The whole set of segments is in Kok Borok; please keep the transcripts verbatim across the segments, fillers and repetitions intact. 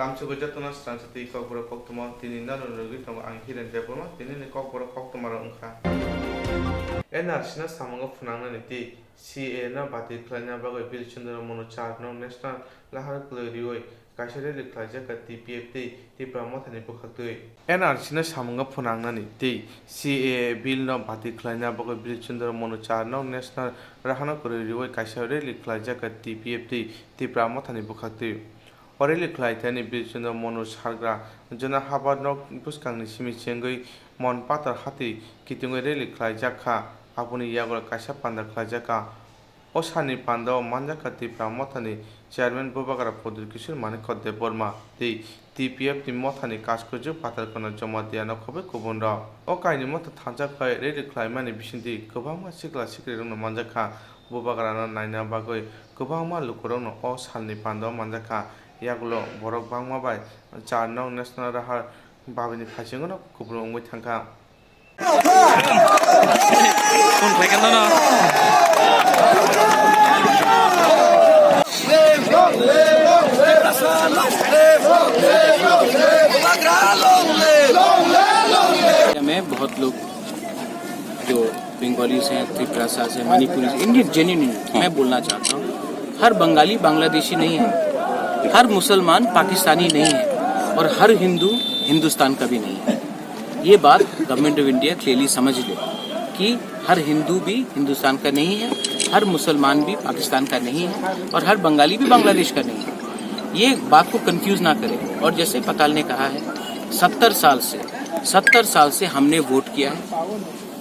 Amchugwi jotono swrangsa twi kokborok koktwma tini nano rwgwi tongo ang Hiren Debbarma, tinini kokborok koktwmarok wngkha. N R C no samungo phwnangnani tei C A A no bati khlaina bagwi Bill Chandra Monu char nong National Lahar kwlwi riwi kaisa rally khlaijak kha T P F tei Tipra Mothani bwkhaktwi. N R C no samungo phwnangnani tei C A A bill no bati khlaina bagwi Bill Chandra Monu char nong National Lahar kwlwi riwi kaisa rally khlaijak kha T P F tei Tipra Mothani bwkhaktwi. O rally khlai thani Bill Chandra Monu sargra jona habar nok bwskangni simi chengwi Mon Pathar hati kitingwi rally khlaijak kha, aboni yagulo kaisa panda khlaijak kha. O salni pandao manjak kha Tipra Mothani Chairman Bubagra Pradyut Kishore Manikya Debbarma tei T P F ni Mothani Kaskujwk Pathar Kono Jamatia nokhobai kubunrok. O kainwi motha thansa khlai rally khlaimani bisingtwi kwbangma sikla siklirokno manjak kha. Bubagrano naina bagwi kwbangma lukurokno o salni pandao manjak kha. Yagulo borok bangma bai char nong National Lahar babini phaisingono kubun wngwi thangkha. Phone khlai kha nono. में बहुत लोग जो बंगालीज हैं, त्रिप्रासाज हैं, मणिपुरीज, Indian, genuine Indian, मैं बोलना चाहता हूँ, हर बंगाली बांग्लादेशी नहीं है, हर मुसलमान पाकिस्तानी नहीं है और हर हिंदू हिंदुस्तान का भी नहीं है। ये बात गवर्नमेंट ऑफ इंडिया क्लियरली समझ ले कि हर हिंदू भी हिंदुस्तान का नहीं है, हर मुसलमान भी पाकिस्तान का नहीं है और हर बंगाली भी बांग्लादेश का नहीं है। ये बात को कंफ्यूज ना करें। और जैसे पताल ने कहा है, सत्तर साल से, सत्तर साल से हमने वोट किया है,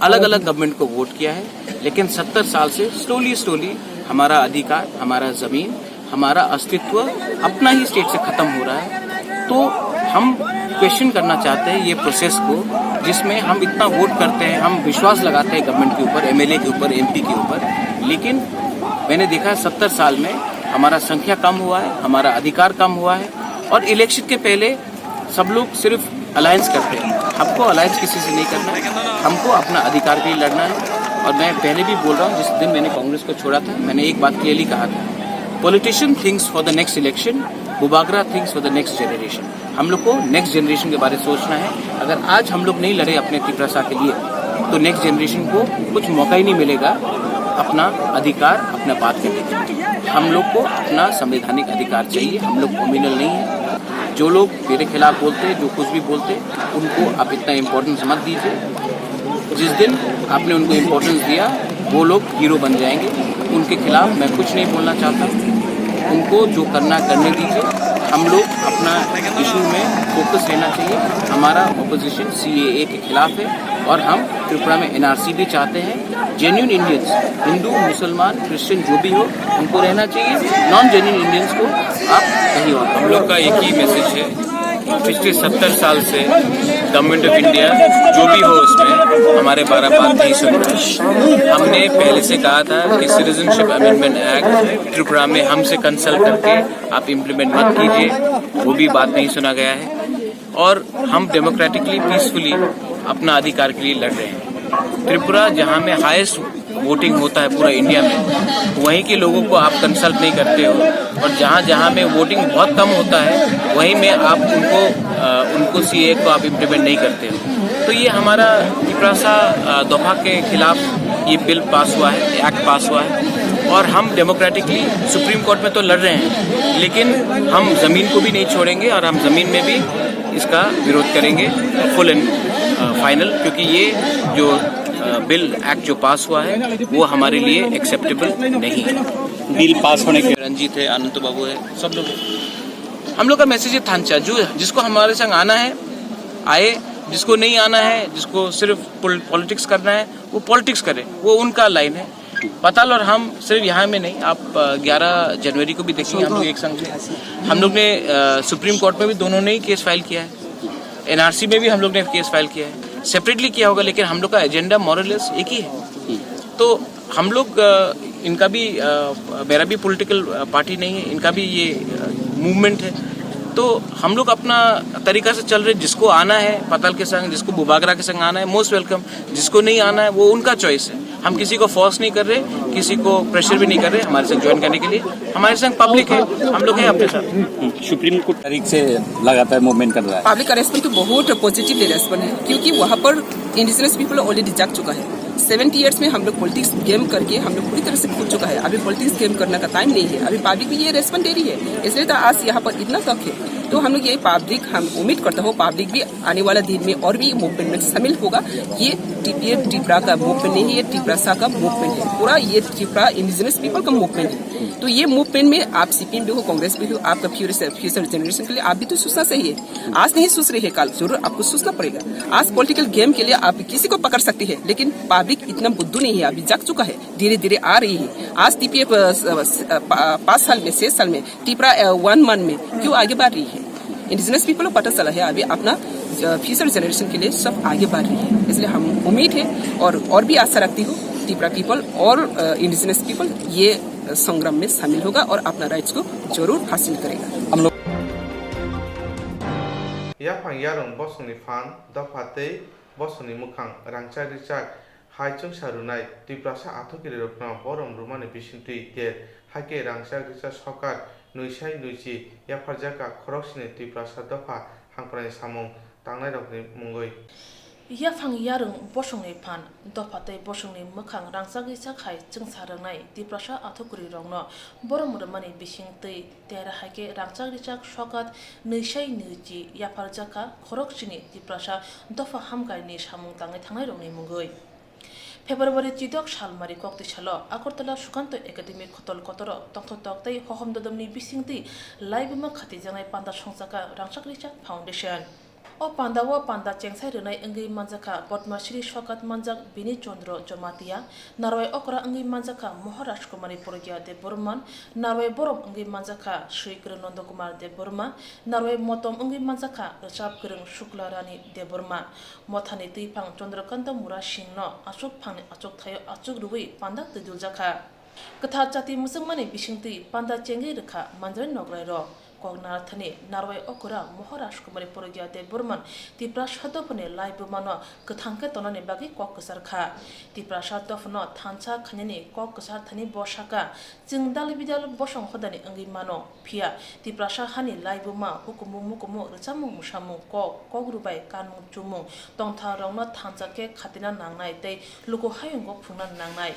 अलग-अलग गवर्नमेंट को वोट किया है, लेकिन सत्तर साल से स्लोली, स्लोली हमारा अधिकार, हमारा ज़मीन, हमारा अस्तित्व अपना ही स्टेट से खत्म हो रहा है। तो हम क्वेश्चन करना चाहते हैं ये प्रोसेस को, जिसमें हम इतना वोट करते हैं, हम विश्वास लगाते हैं गवर्नमेंट के ऊपर, एमएलए के ऊपर, एमपी के ऊपर, लेकिन मैंने देखा है सत्तर साल में हमारा संख्या कम हुआ है, हमारा अधिकार कम हुआ है और इलेक्शन के पहले सब लोग सिर्फ अलायंस करते हैं। हमको अलायंस किसी से नहीं करना है, हमको अपना अधिकार के लिए लड़ना है। और मैं पहले भी बोल रहा हूँ, जिस दिन मैंने कांग्रेस को छोड़ा था, मैंने एक बात क्लियरली कहा था, politician thinks for the next election, Bubagra thinks for the next generation। हम लोग को नेक्स्ट जनरेशन के बारे में सोचना है। अगर आज हम लोग नहीं लड़े अपने तिपरासा के लिए, तो नेक्स्ट जनरेशन को कुछ मौका ही नहीं मिलेगा अपना अधिकार, अपना बात करने के लिए। हम लोग को अपना संवैधानिक अधिकार चाहिए, हम लोग कम्युनल नहीं है। जो लोग मेरे खिलाफ बोलते हैं, जो कुछ भी बोलते हैं, उनको आप इतना इम्पोर्टेंस मत दीजिए। जिस दिन आपने उनको इम्पोर्टेंस दिया, वो लोग हीरो बन जाएंगे। उनके खिलाफ मैं कुछ नहीं बोलना चाहता। उनको जो करना करने दीजिए। हम लोग अपना इशू में फोकस रहना चाहिए। हमारा अपोजिशन सीएए के खिलाफ है और हम त्रिपुरा में एनआरसी भी चाहते हैं। जेन्युइन इंडियंस, हिंदू, मुसलमान, क्रिश्चियन, जो भी हो, उनको रहना चाहिए। नॉन जेन्युइन इंडियंस को आप कहीं और हम लोग का एक ही मैसेज है, पिछले सत्तर साल से गवर्नमेंट ऑफ इंडिया जो भी हो, उसमें हमारे बारह बात नहीं सुन रहा। हमने पहले से कहा था कि सिटीजनशिप अमेंडमेंट एक्ट त्रिपुरा में हमसे कंसल्ट करके आप इम्प्लीमेंट मत कीजिए, वो भी बात नहीं सुना गया है। और हम डेमोक्रेटिकली, पीसफुली अपना अधिकार के लिए लड़ रहे हैं। त्रिपुरा, जहाँ में हाईएस्ट वोटिंग होता है पूरा इंडिया में, वहीं के लोगों को आप कंसल्ट नहीं करते हो, और जहाँ जहाँ में वोटिंग बहुत कम होता है, वहीं में आप उनको, अ, उनको सीएए को आप इम्प्लीमेंट नहीं करते हो। तो ये हमारा तिपरासा, अ, दोफा के खिलाफ ये बिल पास हुआ है, एक्ट पास हुआ है, और हम डेमोक्रेटिकली सुप्रीम कोर्ट में तो लड़ रहे हैं, लेकिन हम ज़मीन को भी नहीं छोड़ेंगे और हम ज़मीन में भी इसका विरोध करेंगे फुल एंड, अ, फाइनल, क्योंकि ये जो, अ, बिल एक्ट जो पास हुआ है, वो हमारे लिए एक्सेप्टेबल नहीं है। बिल पास होने के रंजीत है, अनंत बाबू है, सब लोग हैं। हम लोग का मैसेज ये थानचा, जो, जिसको हमारे संग आना है, आए, जिसको नहीं आना है, जिसको सिर्फ पॉल-, पॉलिटिक्स करना है, वो पॉलिटिक्स करे, वो उनका लाइन है। पताल और हम सिर्फ यहाँ में नहीं, आप, अ, ग्यारह जनवरी को भी देखेंगे, हम लोग एक संग थे। हम लोग ने, अ, सुप्रीम कोर्ट में भी दोनों ने ही केस फाइल किया है, एनआरसी में भी हम लोग ने केस फाइल किया है, सेपरेटली किया होगा, लेकिन हम लोग का एजेंडा मोरलेस एक ही है। तो हम लोग, अ, इनका भी, अ, मेरा भी पॉलिटिकल, अ, पार्टी नहीं है, इनका भी ये, अ, मूवमेंट है। तो हम लोग अपना तरीका से चल रहे, जिसको आना है पताल के संग, जिसको बुबागरा के संग आना है, मोस्ट वेलकम। जिसको नहीं आना है, वो उनका चॉइस है। हम किसी को फोर्स नहीं कर रहे। किसी को प्रेशर भी नहीं कर रहे हमारे संग ज्वाइन करने के लिए। हमारे संग पब्लिक है, हम लोग हैं अपने साथ। सुप्रीम कोर्ट तारीख से लगातार मूवमेंट कर रहा है। पब्लिक का रेस्पॉन्स तो बहुत पॉजिटिवली रेस्पॉन्स है, क्योंकि वहाँ पर इंडिजिनस पीपल ऑलरेडी जाग चुका है। सेवेंटी ईयर्स में हम लोग पॉलिटिक्स गेम करके हम लोग पूरी तरह से भूल चुका है। अभी पॉलिटिक्स गेम करने का टाइम नहीं है। अभी पब्लिक भी ये रेस्पॉन्स दे रही है, इसलिए तो आज यहाँ पर इतना तक है। तो हम लोग ये पब्लिक, हम उम्मीद करता हूँ पब्लिक भी आने वाला दिन में और भी मूवमेंट में शामिल होगा। ये टीपीएफ टिपरा का मूवमेंट नहीं है, ये टिपरासा का मूवमेंट है। पूरा ये टिपरा इंडिजिनस पीपल का मूवमेंट है। तो ये मूवमेंट में आप सीपीएम भी हो, कांग्रेस भी हो, आपका फ्यूचर, फ्यूचर जनरेशन के लिए आप भी तो सोचना चाहिए। आज नहीं सोच रहे हैं, कल जरूर आपको सोचना पड़ेगा। आज पॉलिटिकल गेम के लिए आप किसी को पकड़ सकते हैं, लेकिन पब्लिक इतना बुद्धू नहीं है, अभी जाग चुका है, धीरे धीरे आ रही है। आज टीपीएफ पाँच साल में, छह साल में, टिपरा वन मंथ में क्यों आगे बढ़ रही है? इंडिजिनस पीपल को पता चला है अभी अपना फ्यूचर जनरेशन के लिए सब आगे बढ़ रही है। इसलिए हम उम्मीद है और और भी आशा रखती हूँ, टिपरा पीपल और इंडिजिनस पीपल ये संग्राम में शामिल होगा और अपना राइट्स को जरूर हासिल करेगा। हम लोग Yaphang yarung bosongni phan dopha tei bosongni mwkhang rangchak richak hai chwngsa rwnai Twiprasa athukirirokno borom rwmani bisingtwi ger, hakhe rangchak richak sokat nwi sai nwi chi yapharjak kha khoroksini Twiprasa dopha hangphrani samung tangnairokni mungwi. Yaphang yarung bosongni phan dopha tei bosongni mwkhang rangchak richak hai chwngsa rwnai Twiprasa athukirirokno borom rwmani bisingtwi tera hakhe rangchak richak sokat nwi sai nwi chi yapharjak kha khoroksini Twiprasa dopha hamkaini samung tangwi thangnairokni mungwi. February chidok salmari koktwi salo Agartala Sukanto Academy khotol kotoro tongthotok tei hohom dodomni bisingtwi laibuma khatijaknai panda songchakha Rangchak Richak Foundation. O pandao panda chengsai rwnai wngwi manjakha Padma Shri sokat manjak Bini Chandra Jamatia, narwai okra wngwi manjakha Moha Rajkumari Pragya Debbarma, narwai borom wngwi manjakha Sri Kiran Nanda Kumar Debbarma, narwai motom wngwi manjakha rwchap kwrwng Shukla Rani Debbarma. Mothani twiphang Chandrakanta Mura Singhno achuk phangni achuk thaio achuk rwui panda twiduljak kha. Kwthar chati mwchwngmani bisingtwi panda chengwi rwkha manjrai nograi rok. Kok narwthani narwai okra Moha Rajkumari Pragya Debbarman Tiprasa dophani laibumano kwthang khe tonani bagwi kok kwchar kha. Tiprasa dophano thansa khainani kok kwchar thani bo saka, chwng dal bidal bosong hodani wngwi mano. Phiya Tiprasa hani laibuma hukumu mukumu rwchapmung mwsamung kok, kok rwbai kanmung chumung tongtharrokno thansa khe khatina nangnai tei luku hayungo phungna nangnai.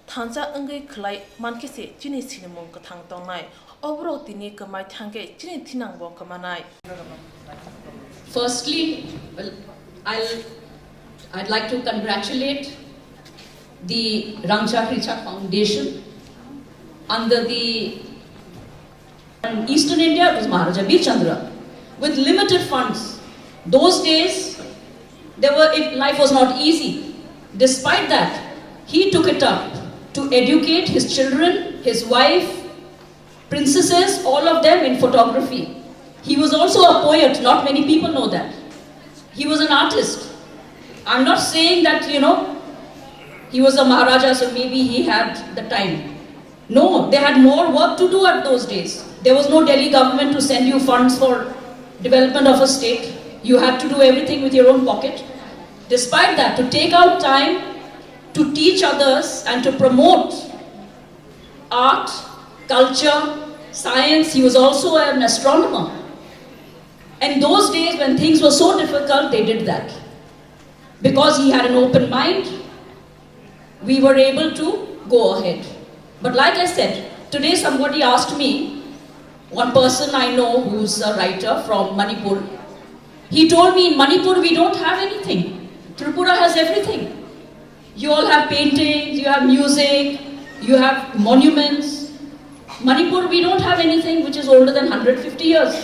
Thansa wngwi khwlai mankhe se chini sinimung kwthang tongnai. O borok tini kwmai thangkhe chini thinangbo kwmanai. Firstly, well, I'll, I'd like to congratulate the Rangchak Richak Foundation under the In Eastern India, it was Maharaja Bir Chandra with limited funds. Those days, there were, it, life was not easy. Despite that, he took it up to educate his children, his wife, princesses, all of them in photography. He was also a poet. Not many people know that. He was an artist. I'm not saying that, you know, he was a Maharaja, so maybe he had the time. No, they had more work to do at those days. There was no Delhi government to send you funds for development of a state. You had to do everything with your own pocket. Despite that, to take out time to teach others and to promote art, culture, science, he was also an astronomer. And those days when things were so difficult, they did that. Because he had an open mind, we were able to go ahead. But like I said, today somebody asked me, one person I know who's a writer from Manipur, he told me, "In Manipur, we don't have anything. Tripura has everything. You all have paintings, you have music, you have monuments. Manipur, we don't have anything which is older than one hundred fifty years.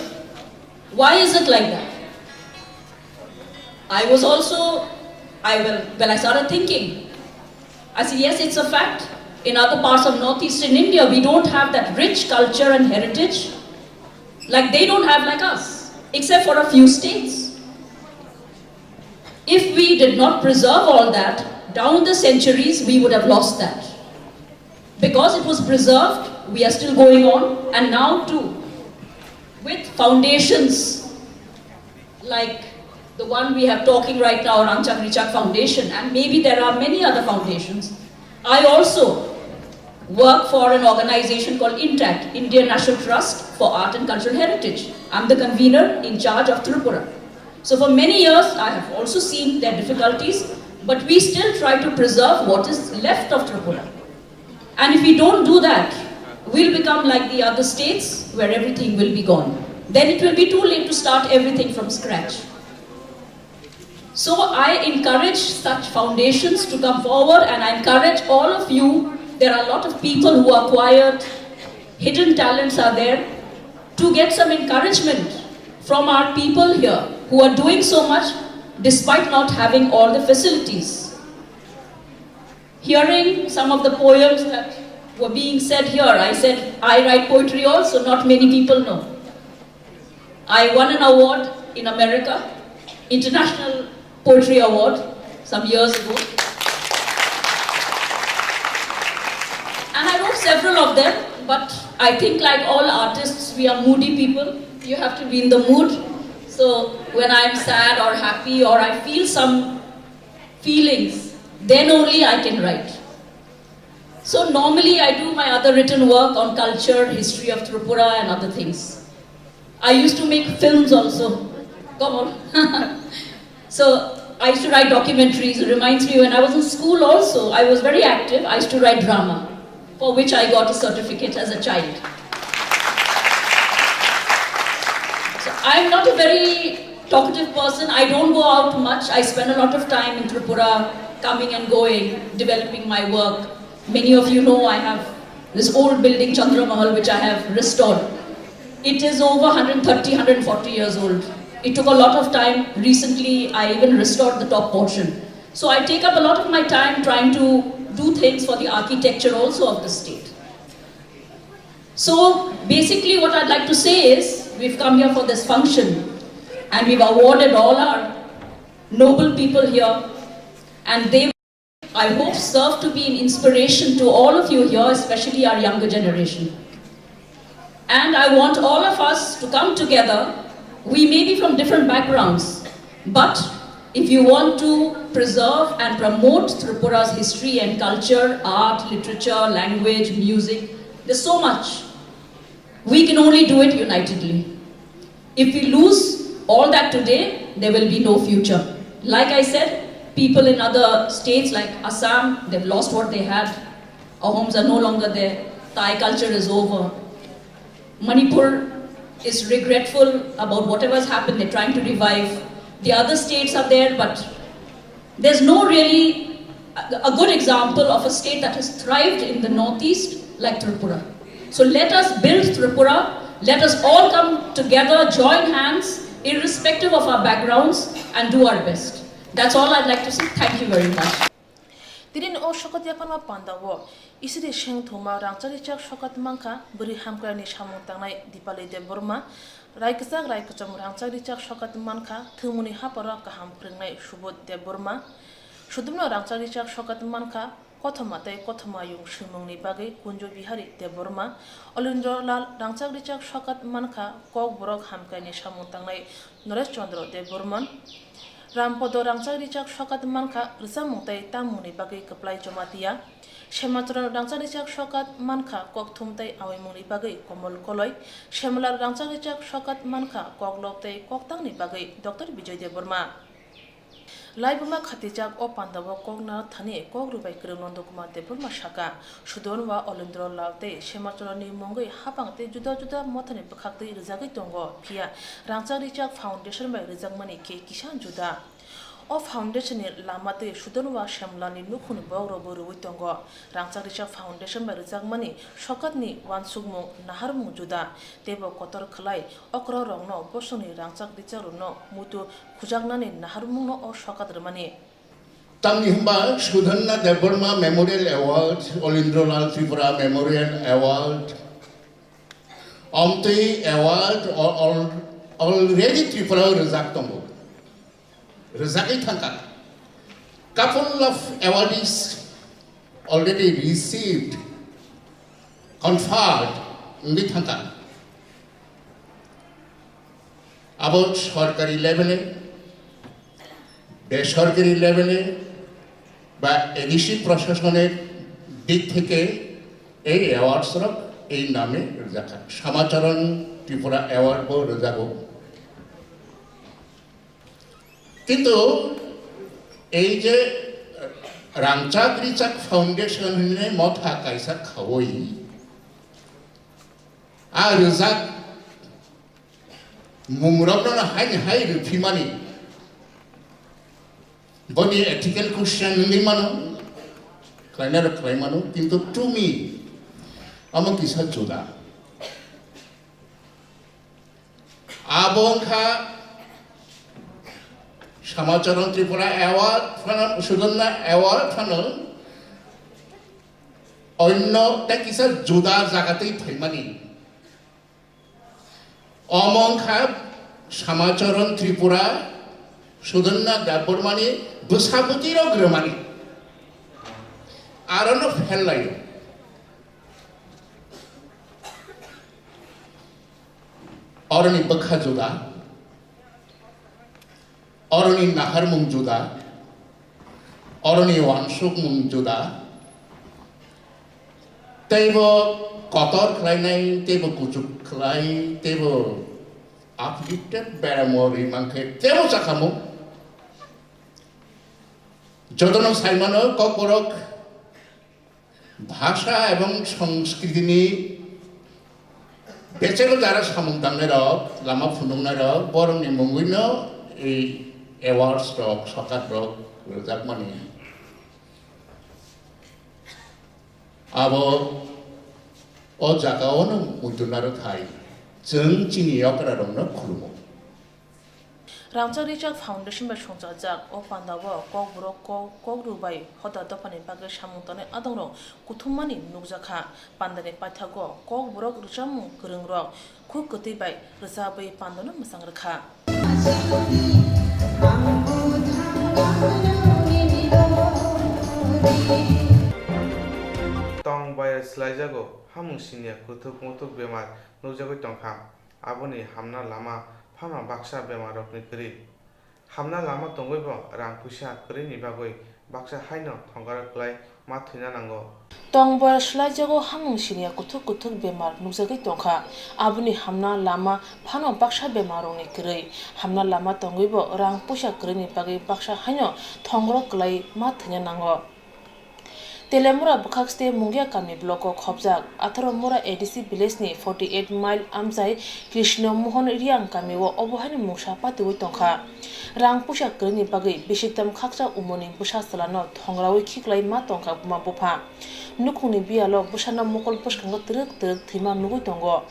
Why is it like that?" I was also, I well, well, I started thinking. I said, "Yes, it's a fact. In other parts of northeastern India, we don't have that rich culture and heritage like they don't have like us, except for a few states. If we did not preserve all that, down the centuries, we would have lost that. Because it was preserved, we are still going on, and now too, with foundations like the one we have talking right now, Rangchak Richak Foundation, and maybe there are many other foundations. I also work for an organization called INTACH, Indian National Trust for Art and Cultural Heritage. I'm the convener in charge of Tripura. So for many years, I have also seen their difficulties, but we still try to preserve what is left of Tripura. And if we don't do that, we'll become like the other states where everything will be gone. Then it will be too late to start everything from scratch. So I encourage such foundations to come forward, and I encourage all of you. There are a lot of people who are quiet, hidden talents are there, to get some encouragement from our people here who are doing so much despite not having all the facilities. Hearing some of the poems that were being said here, I said, "I write poetry also," not many people know. I won an award in America, International Poetry Award, some years ago. And I wrote several of them, but I think, like all artists, we are moody people. You have to be in the mood. So when I'm sad or happy or I feel some feelings, then only I can write. So normally I do my other written work on culture, history of Tripura and other things. I used to make films also. Come on. So I used to write documentaries. It reminds me, when I was in school also, I was very active. I used to write drama, for which I got a certificate as a child. So I'm not a very talkative person. I don't go out much. I spend a lot of time in Tripura, coming and going, developing my work. Many of you know I have this old building, Chandra Mahal, which I have restored. It is over one hundred thirty, one hundred forty years old. It took a lot of time. Recently, I even restored the top portion. So I take up a lot of my time trying to do things for the architecture also of the state. So basically, what I'd like to say is, we've come here for this function and we've awarded all our noble people here, and they, I hope, serve to be an inspiration to all of you here, especially our younger generation. And I want all of us to come together. We may be from different backgrounds, but if you want to preserve and promote Tripura's history and culture, art, literature, language, music, there's so much. We can only do it unitedly. If we lose all that today, there will be no future. Like I said, people in other states like Assam, they've lost what they had. Our homes are no longer there. Thai culture is over. Manipur is regretful about whatever's happened. They're trying to revive. The other states are there, but there's no really a a good example of a state that has thrived in the Northeast like Tripura. So let us build Tripura. Let us all come together, join hands, irrespective of our backgrounds, and do our best. That's all I'd like to say. Thank you very much. Tini o sokat yapharma pandao isiri sengthoma rangchak richak sokat mankha bwrwi hamkraini samung tangnai Dipali Debbarma, rai kwchak rai kwcham rangchak richak sokat mankha thwngmungni haparo kaham phwrwngnai Subodh Debbarma, sudumno rangchak richak sokat mankha kothoma tei kothoma yung swimungni bagwi Kunjo Bihari Debbarma, Olindro Lal rangchak richak sokat mankha kokborok hamkraini samung tangnai Noresh Chandra Debbarma, Rampodo rangchak richak sokat mankha rwchapmung tei tammungni bagwi Kwplai Jamatia, Shemacharan rangchak richak sokat mankha kokthum tei awimungni bagwi Komol Koloi, Shemlal rangchak richak sokat mankha koklop tei koktangni bagwi Doctor Bijoy Debbarma. Laibuma khatijak o pandao kok narwk thani kok rwbai kwrwng Nandakumar Debbarma saka, Sudon wa Olindro Lal tei Semacharani mungwi hapang tei juda juda mothani bwkhaktwi rwjagwi tongo, phiya rangchak richak foundation bai rwjakmani khe kisa juda. O foundation ni lama tei Sudon wa Semlani nukhungni bokrokbo rwui tongo. Rangchak richak foundation bai rwjakmani sokatni uansukmung naharmung juda, teibo kotor khlai okra rokno bosongni rangchak richak rokno muitu khujaknani naharmungno o sokat rwmani. Tamni hwnba Sudonna Debbarma Memorial Award, Olindro Lal Tripura Memorial Award, Omtwi Award al-, al-, already Tripura o rwjak tongo. Rwjagwi thangkha. Couple of awardees already received, conferred wngwi thangkha. Abo sorkari level-e, বেসরকারি লেভেলে বা এডিসি প্রশাসনের দিক থেকে Ei awards rok ei name rijak kha. Samacharan Tripura Award bo rijago. Kintu ei je Rangchak Richak Foundation hinwi motha kaisa khawi a rijak mungrokno hai hai rwphimani. Boni ethical question wngwi mano, khlainai rok khlai mano, kintu to me, amo kisa juda. Abo wngkha Samacharan Tripura Award phano, Sudonna Award phano, onno tei kisa juda jagatwi phaimani. Omo wngkha Samacharan Tripura, Sudonna Debbarmani bwsa bwtwi rok rwmani. Arono phellaio. Oroni bwkha juda. Oroni naharmung juda, oroni uansukmung juda, teibo kotor khlainai, teibo kuchuk khlai, teibo uplifted beramo ri mankhe teibo chakhamung. Jotono saimano Kokborok bhasha ebong songskritini bechelo jara samung tangnai rok, lama phunuknai rok, borokni mungwino ei awards rok, sokat rok rwjakmani. Abo o jaga ono muitu naro thai, chwng chini okra rokno khulumo. Rangchak Richard Foundation bai songchajak o pandao Kokborok kok, Kokru bai hoda dophani bagwi samung tangnai adongrok kuthummani nukjakha. Pandani paithago Kokborok rwchapmung kwrwngrok khuk kwtwi bai rwchabwi pandano mwchang rwkha. Tong bai swlaijago, hamung siniya kuthuk muthuk bemar nukjagwi tongkha. Aboni hamna lama phano baksa bemarrokni kwrwi. Hamna lama tongwibo rang puisa kwrwini bagwi baksa haino thongora kwlai ma thwina nango. Tong bai swlaijago, hamung siniya kuthuk kuthuk bemar nukjagwi tongkha. Aboni hamna lama phano baksa bemarrokni kwrwi. Hamna lama tongwibo rang puisa kwrwini bagwi baksa haino thongora kwlai ma thwina nango. Telemura bwkhak state Mungia kami block o khopjak atharo Mura A D C village ni forty eight mile amchai Krishna Mohan Riang kami o obo haino mungsa patiwi tongkha. Rang puisa kwrwini bagwi bisiktam khaksa umorni bwsa chwlano thongrawi khiklai ma tongkha buma bupha. Nukhungni biyalo bwsano mokol bwskango twrwk twrwk thwima nugwi tongo.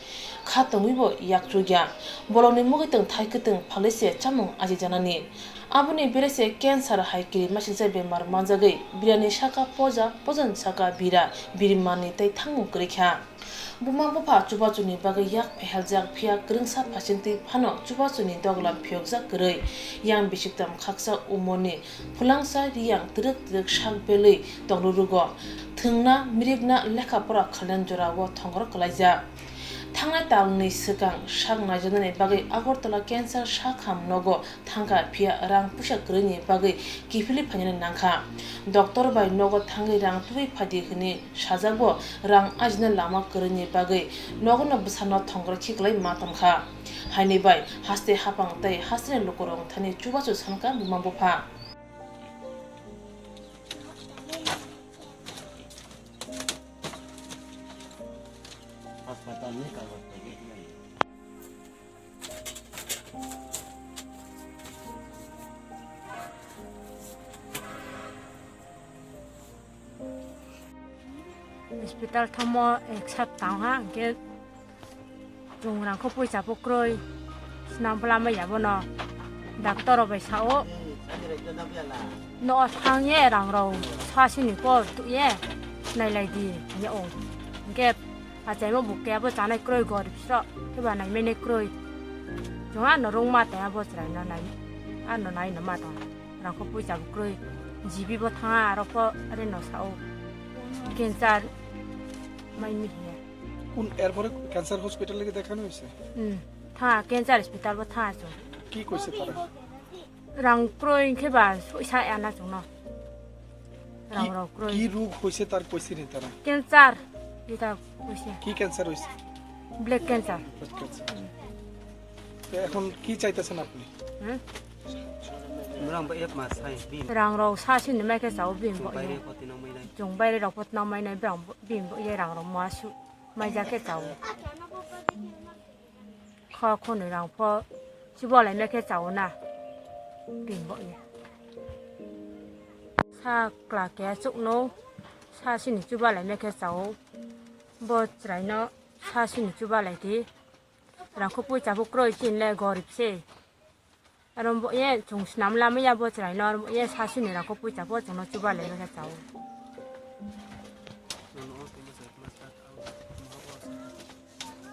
Kha tongwibo yak chukya. Bolongni mugwi tong thai kwtwng phalwi se chamung ajijanani. Aboni bere se cancer hai kiri masingcha bemar manjagwi birani saka poja, pojani saka bira, biri manwi tei thangmung kwrwi kha. Buma bupha chubachuni bagwi yak pheheljak phiya kwrwngsa phasingtwi phano chubachuni doglam phiyokjak kwrwi. Yang bisiktam khaksa umorni phulangsa Riyang twrwk twrwk sak belwi tongrurugo. Thwngna, mirikna, lekha pora khalna jorao thongor kwlaijak. Thangnai talni swkang sak naijaknani bagwi Agartala cancer sakham nogo thangkha, phiya rang puisa kwrwini bagwi kiphilwi phainani nangkha. Doctor bai nogo thangwi rang tubui phaidi hwnwi sajak bo rang ajina lama kwrwini bagwi nogono bwsano thongor khiklai ma tongkha. Haini bai haste hapang tei hasteni lukurok thani chubachu sankha buma bupha. Hospital ni kagoj paide. Hospital thamo ek saptang ha, hwnkhe chwng rangkho poisa bo kwrwi, swnam bwlamwi ya bono. Doctor rok bai sao, no thang ye rang rok sasini kor tu ye, nailai di, ya o. Hwnkhe achaima bo kebo chanai kwrwi, gorib sro, kebo naimani kwrwi. Chwng ano rwngma tei abo chwraino nai, ano naino ma tong. Rangkho poisa bo kwrwi, G B bo thanga, aro pho reno sao, cancer mai mi hiya. কোন, এরপরে ক্যান্সার হসপিটালে কি দেখানো হয়েছে? Hmm, thanga cancer hospital bo thanga chwng. কি কইছে তারা? Rang kwrwi hwnkhe ba soisa ya na chwngno. Rang কি, rok kwrwi. কি রোগ হয়েছে তার কইছে নি তারা? Cancer. এটা হইছে কি ক্যান্সার হইছে? Blood cancer. Blood cancer. তো এখন কি চাইতেছেন আপনি? হুম? Murang ba ek mas hai bim. Rang rok sa sini mai khe chao bim bo. Baire poti nang mai nai. Chung baire rok pot nang mai nai bim bo ye rang rok ma su mai ja khe chao. Kha khonwi rang pho chubalai me khe chao na. Bim bo ye. Sa kla khe chukno sa sini chubalai me khe chao. Bo chwraino sa sini chubalai di. Rang kho puisa bo kroi chin le gorib se. Aro bo ye chung snam lamaya bo chwraino aro bo ye sa sini rang kho puisa bo chungno chubalai me khe chao.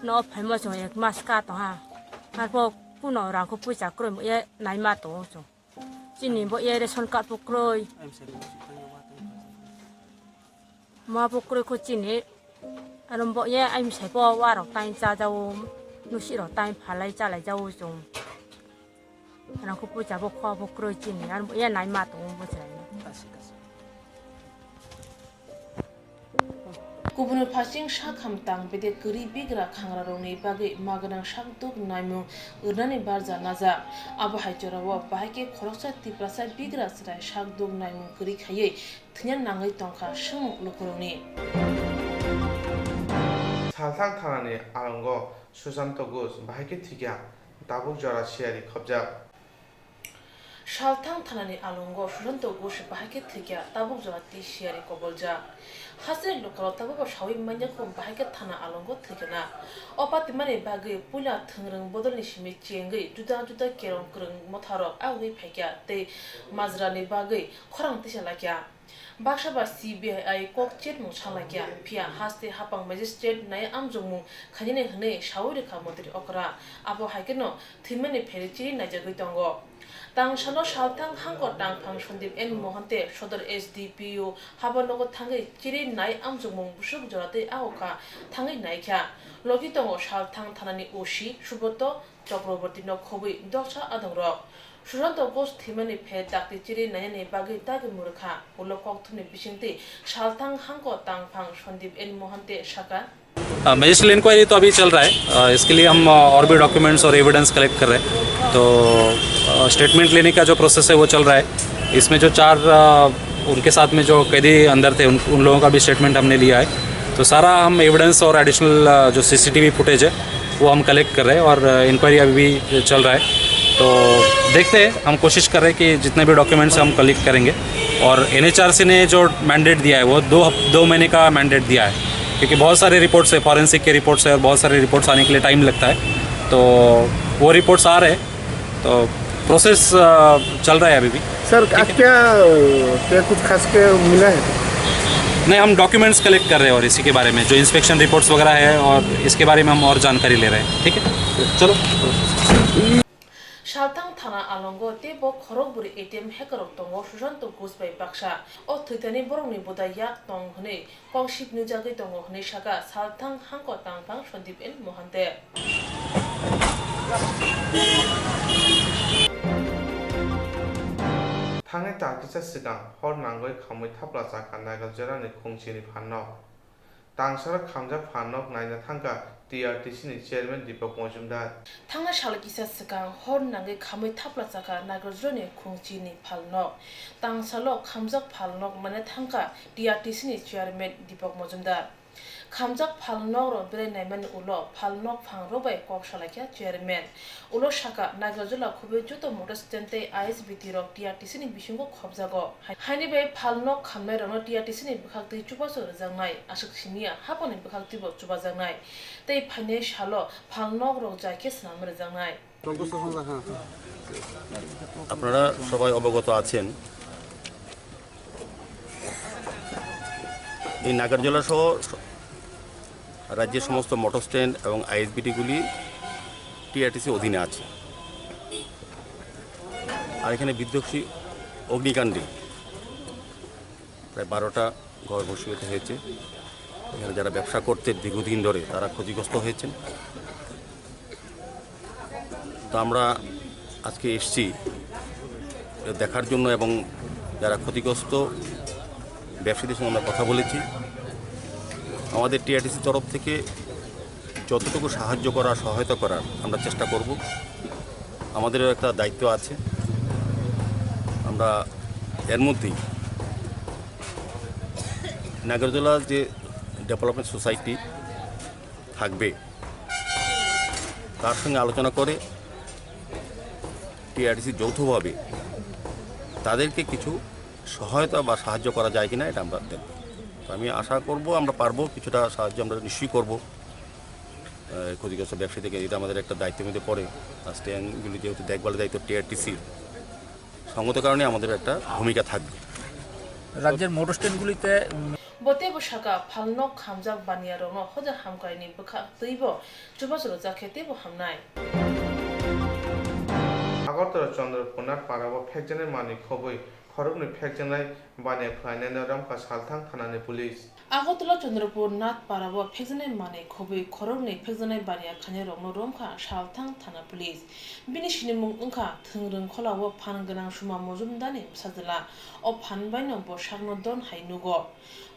No phaima chwng ek mas ka tong ha. Arpho kuno rang kho puisa kroi mo ye naima tongo chwng. Chini bo ye ration card bo kroi. Ma bo kroi kho chini. Aro bo ye ai msai bo warok tai cha jao. Nusi rok tai phalai chalai jao chwng. Rang kho puisa bo kho bo kroi chini. Aro bo ye naima tongo bo chwraino. Kubuni phasing sak hamtang bedek kwrwi bigra khangrarokni bagwi magwnang sakduk naimung rwnani barja najak. Abo hai jorao bahai khe khoroksa Tiprasa bigra chwrai sakduk naimung kwrwi khaiwi thwina nangwi tongkha swngmung lukurokni. Salthang thanani alongo Susanto Ghosh bahai khe thwikha, tabuk jora siyari khobjak. Salthang thanani alongo Susanto Ghosh bahai khe thwikha, tabuk jora tei siyari koboljak. Hasteni lukurok tabukbo saui manya kho bahai khe thana alongo thwikha na. O patimani bagwi puila thwngrwng bodolni simi chengwi juda juda kerong kwrwng motharok agwi phaikha tei majrani bagwi khorang tisa laikha. Baksa ba C B I kok chetmung salaikha, phiya haste hapang magistrate nai amjokmung khainani hwnwi saui rwkha montri okra. Abo hai kheno thwimani phere chiri naijagwi tongo. Tangsalo salthang hangko tangphang Sandip N Mohante sodor S D P O habanogo thangwi chiri nai amjokmung busuk jora tei ahokha thangwi naikha. Logi tongo salthang thanani O C Suboto Chakrabortino khobwi doksa adongrok. Susanto Ghosh thwimani phe dakti chiri nainani bagwi dagi mwrwkha. Ulo kokthumni bisingtwi salthang hangko tangphang Sandip N Mohante saka. हाँ, magisterial inquiry तो अभी चल रहा है। अ, इसके लिए हम, अ, और भी डॉक्यूमेंट्स और एविडेंस कलेक्ट कर रहे हैं। तो, अ, स्टेटमेंट लेने का जो प्रोसेस है, वो चल रहा है। इसमें जो चार, अ, उनके साथ में जो कैदी अंदर थे, उन, उन लोगों का भी स्टेटमेंट हमने लिया है। तो सारा हम एविडेंस और एडिशनल, अ, जो सीसीटीवी फुटेज है, वो हम कलेक्ट कर रहे हैं और, अ, इंक्वायरी अभी भी चल रहा है। तो देखते हैं, हम कोशिश कर रहे हैं कि जितने भी डॉक्यूमेंट्स हम कलेक्ट करेंगे। और एनएचआरसी ने जो मैंडेट दिया है, वो दो हफ-, दो महीने का मैंडेट दिया है, क्योंकि बहुत सारे रिपोर्ट्स है, फॉरेंसिक के रिपोर्ट्स है और बहुत सारे रिपोर्ट्स आने के लिए टाइम लगता है। तो वो रिपोर्ट्स आ रहे हैं, तो प्रोसेस, अ, चल रहा है अभी भी। सर, ठीक है। आज क्या, अ, क्या कुछ खास क्या मिला है? नहीं, हम डॉक्यूमेंट्स कलेक्ट कर रहे हैं और इसी के बारे में जो इंस्पेक्शन रिपोर्ट्स वगैरह है और इसके बारे में हम और जानकारी ले रहे हैं। ठीक है, चलो। Salthang thana alongo teibo khorok bwrwi A T M hackerrok tongo, Susanto Ghosh bai baksa. O thwitani borokni bwdai yak tong hwnwi kok sip nujagwi tongo hwnwi saka salthang hangko tangphang Sandip N Mohante. Thangnai tal kisa swkang hor nangwi khamwi thapla chakha Nagarjorani khungchini phan nok. Tangsaro khamjak phan nok naina thangkha T R T C ni chairman Deepak Majumdar. Thangnai sal kisa swkang hor nangwi khamwi thapla chakha Nagarjorani khungchini phan nok. Tangsalo khamjak phan nok naina thangkha T R T C ni chairman Deepak Majumdar. Khamjak phalnok rok berai naimani ulo phalnok phangrok bai kok salaikha chairman. Ulo saka, Nagarjola khobwi joto motor stand tei I S B T rok T R T C ni bisingo khopjago. Hai-, haini bai phalnok khamnai rokno T R T C ni bwkhaktwi chubachu rwjaknai, aswk siniya haphangni bwkhaktwibo chubajaknai. Tei phainai salo phalnok rok jai khe swnamwi rwjaknai. আপনারা সবাই অবগত আছেন, এই নাগারজলা সহ রাজ্যের সমস্ত motor stand এবং আইএসবিটিগুলি টিআরটিসি অধীনে আছে। আর এখানে বিধ্বংসী অগ্নিকাণ্ডে প্রায় বারোটা ঘর ভূমিসাৎ হয়েছে। এখানে যারা ব্যবসা করতেন দীর্ঘদিন ধরে, তারা ক্ষতিগ্রস্ত হয়েছেন। তো আমরা আজকে এসছি এটা দেখার জন্য এবং যারা ক্ষতিগ্রস্ত ব্যবসায়ীদের সঙ্গে আমরা কথা বলেছি। আমাদের টিআরটিসির তরফ থেকে যতটুকু সাহায্য করার, সহায়তা করার আমরা চেষ্টা করব। আমাদেরও একটা দায়িত্ব আছে। আমরা এর মধ্যেই নাগরদোলা যে ডেভেলপমেন্ট সোসাইটি থাকবে, তার সঙ্গে আলোচনা করে টিআরটিসি যৌথভাবে তাদেরকে কিছু সহায়তা বা সাহায্য করা যায় কিনা, এটা আমরা দেখব। তো আমি আশা করব আমরা পারবো, কিছুটা সাহায্য আমরা নিশ্চয়ই করব। আহ, ক্ষতিগ্রস্ত ব্যবসায়ীদেরকে, এটা আমাদের একটা দায়িত্বের মধ্যে পড়ে। আর স্ট্যান্ডগুলি যেহেতু দেখভালের দায়িত্ব টিআরটিসির, সঙ্গত কারণে আমাদের একটা ভূমিকা থাকবে। রাজ্যের মোটর স্ট্যান্ডগুলিতে, উম, Bo teibo saka, phalnok hamjak baniya rokno hoja hamkrai ni bwkha twibo chubachu rwjak khe teibo hamnai. Agartala Chandrapur Nath Para o phekjaknai manwi khobwi khoroknwi phekjaknai baniya khlainai no romkha Salthang thanani police. Agartala Chandrapur Nath Para o phekjaknai manwi khobwi khoroknwi phekjaknai baniya khlainai rokno romkha Salthang thana police. Bini sinimung wngkha Thwngrwng Khola o phan gwnang Suma Mojumdar ni bwsajwla. O phan bai no bo sakno don hai nugo.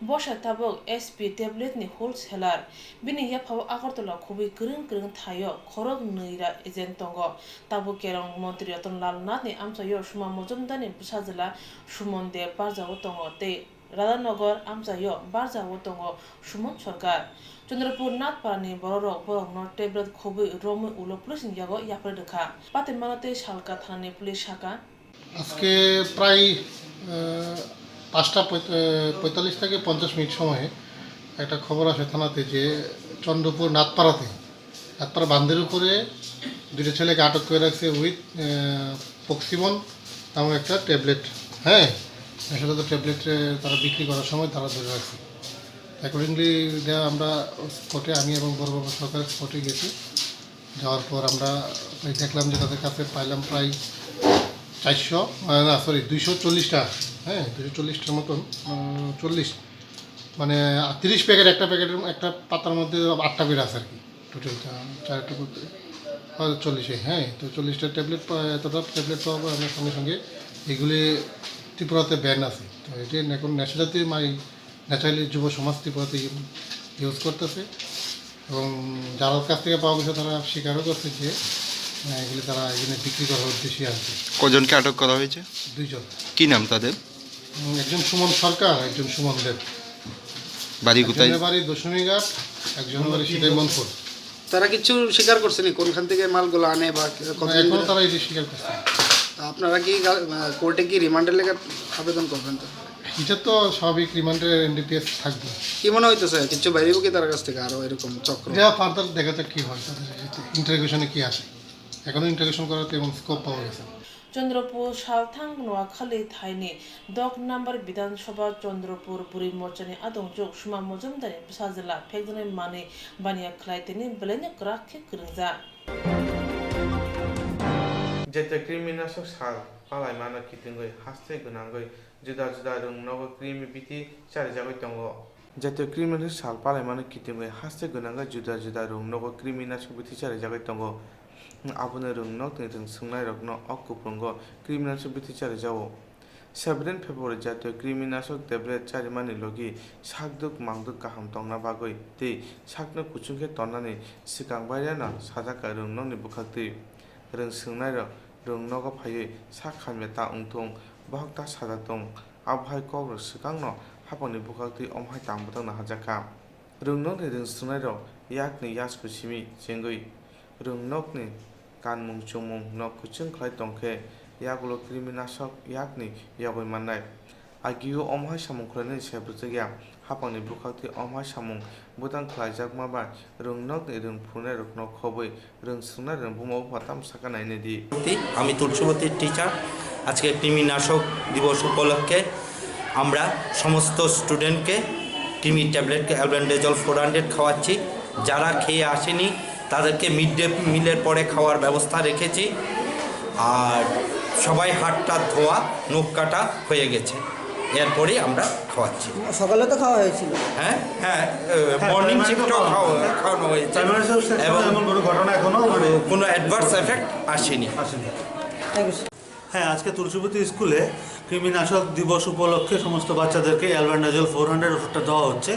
Bo se tabuk S P tablet ni wholesaler. Bini yapha o Agartala khobwi kwrwng kwrwng thai o khorok nwi ra agent tongo. Tabuk Kerong Montri Ratan Lal Nath ni amchai o Suma Mojumdar ni bwsajwla Suman Deb barja o tongo tei Radhanagar amchai o barja o tongo Suman Sarkar. Chandrapur Nath Para ni borok rok borok no tablet khobwi romwi ulo police ni yago yapharwi rwkha. Patwi mano tei Salka thana ni police saka. আজকে প্রায়, আহ, পাঁচটা পঁয়ত-, আহ, পঁয়তাল্লিশ থেকে পঞ্চাশ মিনিট সময়ে একটা খবর আসে থানাতে যে চন্দ্রপুর নাথপাড়াতে, নাথপাড়া বাঁধের উপরে দুইটা ছেলেকে আটক করে রাখছে উইথ, আহ, পক্সিমন নামক একটা ট্যাবলেট। হ্যাঁ, নেশাজাত ট্যাবলেট, আহ, তারা বিক্রি করার সময় তারা ধরে রাখছে। অ্যাকর্ডিংলি, আমরা স্পটে, আমি এবং বড়বাবু সরকার স্পটে গেছি। যাওয়ার পর আমরা প্রায় দেখলাম যে তাদের কাছে পাইলাম প্রায় চারশো, আহ, না, সরি, দুইশো চল্লিশটা, হ্যাঁ, দুইশো চল্লিশটার মতন, আহ, চল্লিশ, মানে, আহ, তিরিশ প্যাকেট, একটা প্যাকেটের, একটা পাতার মধ্যে আটটা করে আছে আর কি, টোটালটা চারটা করতে, হয়তো চল্লিশে, হ্যাঁ, তো চল্লিশটা ট্যাবলেট পা-, এতটা ট্যাবলেট পাওয়া পর আমরা সঙ্গে সঙ্গে এগুলি ত্রিপুরাতে ব্যান আছে। তো এটি এখন নেশা জাতীয় মাই ন্যাচারালি যুব সমাজ ত্রিপুরাতে ইউজ করতেছে এবং যার কাছ থেকে পাওয়া গেছে তারা স্বীকারও করছে যে, আহ, এগুলি তারা এখানে বিক্রি করার উদ্দেশ্যে আনছে। কজনকে আটক করা হয়েছে? দুইজন। কি নাম তাদের? উম, একজন সুমন সরকার, একজন সুমন দেব। বাড়ি কোথায়? একজনের বাড়ি দশমীঘাট, একজনের বাড়ি সিতাই মনপুর। তারা কিছু স্বীকার করছেনি কোনখান থেকে মালগুলো আনে বা কত না, দিন এখনো ধরে? তারা এটি স্বীকার করছে। আপনারা কি গা-, আহ, কোর্টে কি রিমান্ডের লেগে আবেদন করবেন তো? এটা তো স্বাভাবিক, রিমান্ডে এনডিপিএস থাকবে। কি মনে হইতেছে, কিছু বাইরেও কি তার কাছ থেকে আরো এরকম চক্র? এটা ফার্দার দেখা যাক কি হয়, তাদের ইন্টারোগেশনে কি আসে। এখনো ইন্টারোগেশন করার তেমন স্কোপ পাওয়া গেছে না। Chandrapur Salthang Noakhali thaini dok number Bidhan Sabha Chandrapur Bwrwi Morchani adongjwk Suma Mojumdar ni bwsajwla phekjaknai manwi baniya khlai tini belaino kwrak khe kwrwngjak. Jete kriminasok sal palaimano kitingwi haste gwnangwi juda juda rwngnogo krimi bithi charijagwi tongo. Jatiyo Krimi Nasok Sal palaimano kitingwi haste gwnangwi juda juda rwngnogo krimi nasok bithi charijagwi tongo. Abono rwngnokni rwngswngnairokno o kuphungo krimi nasok bithi charijago. Seventeen February Jatiyo Krimi Nasok Tablet charimani logi sakduk mangduk kaham tongna bagwi tei sakno kuchung khe tonnani swkang baireno sajak rwngnokni bwkhaktwi. Rwngswngnairok rwngnogo phaiwi sak hamya ta wngthung, bohok ta sajak tong. Abohai kokrok swkangno hapangni bwkhaktwi omohai tang bwtang naharjakha. Rwngnokni rwngswngnairok yakni yasku simi chengwi rwngnokni kanmung chumung nok kuchung khlai tongkhe yagulo krimi nasok yakni yogwi mannai. Agio omohai samung khlainani se bwchwkya hapangni bwkhaktwi omohai samung bwtang khlaijakma bai rwngnokni rwngphrunairokno khobwi rwngswngnairokni buma bupha tamo sakha nainai di. সত্যি, আমি তুলসীবতী টিচার। আজকে কৃমিনাশক দিবস উপলক্ষে আমরা সমস্ত স্টুডেন্টকে কৃমি ট্যাবলেটকে অ্যালবেন্ডাজল ফোর হান্ড্রেড খাওয়াচ্ছি। যারা খেয়ে আসেনি, তাদেরকে মিড ডে মিলের পরে খাওয়ার ব্যবস্থা রেখেছি। আর সবাই হাতটা ধোয়া, নখ কাটা হয়ে গেছে, এরপরেই আমরা খাওয়াচ্ছি। সকালে তো খাওয়া হয়েছিল। হ্যাঁ, হ্যাঁ, এ, হ্যাঁ, মর্নিং শিফটও খাওয়া, খাওয়ানো হয়েছে। এবং এমন কোনো ঘটনা এখনো, মানে, কোনো অ্যাডভার্স এফেক্ট আসেনি। আসেনি। Thank you. হ্যাঁ, আজকে তুলসীবতী স্কুলে কৃমিনাশক দিবস উপলক্ষে সমস্ত বাচ্চাদেরকে অ্যালবেন্ডাজল ফোর হান্ড্রেড ওষুধটা দেওয়া হচ্ছে।